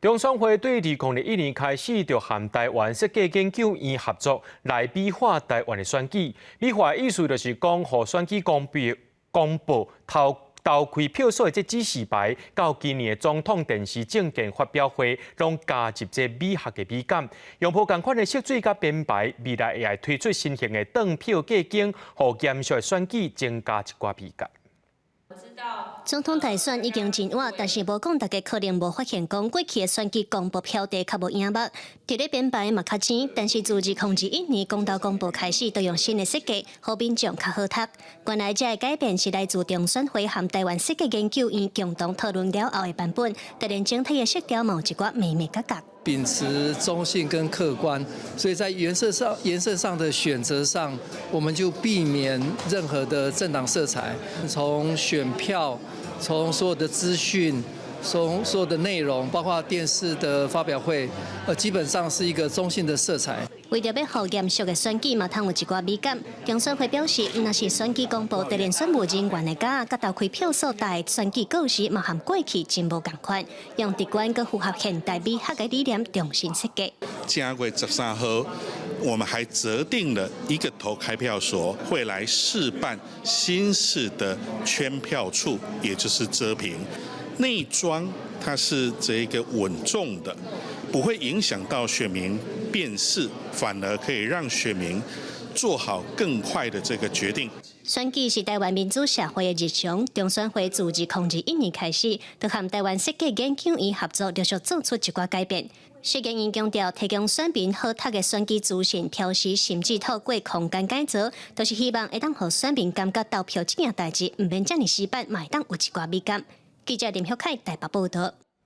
中選會對2021年開始就和台灣設計研究院合作來美化台灣的選舉。美化的意思就是講，予選舉公表公報投投開票所的這指示牌，到今年的總統電視政見發表會，攏加入這美學的美感，用無仝款的色水佮編排，未來會愛推出新型的當票過間，予嚴肅的選舉增加一寡美感。總統大選已經真倚，但是無講大家可能無發現，講過去的選舉公報標題較無影目，佇咧編排嘛較精，但是自2021年公投公報開始，都用新的設計，予民眾較好讀。原來這个改變是來自中選會和台灣設計研究院共同討論了後的版本，就連整體的色調嘛有一寡眉眉角角。秉持中性跟客觀，所以在顏色上的選擇上，我們就避免任何的政黨色彩。從選票，從所有的資訊，從所有的內容，包括電視的發表會，基本上是一個中性的色彩。為著欲予嚴肅的選舉嘛通有一寡美感，中選會表示，毋但是選舉公報，就連選務人員的甲佮投開票所帶選舉告示嘛，和過去真無仝款，用直觀閣符合現代美學的理念重新設計。正月13號，我們還擇定了一個投開票所會來試辦新式的圈票處，也就是遮屏內裝，它是這個穩重的，不會影響到選民辨識，反而可以讓選民做好更快的這個決定。選舉是台灣民主社會的日常，中選會自2021年開始，就和台灣設計研究院合作，陸續做出一寡改變。設計院強調，提供選民好讀的選舉資訊、標示，甚至透過空間改造，都是希望會當予選民感覺投票這件代誌，毋免遮爾死板，嘛會當有一寡美感。記者林旭凱台北報道。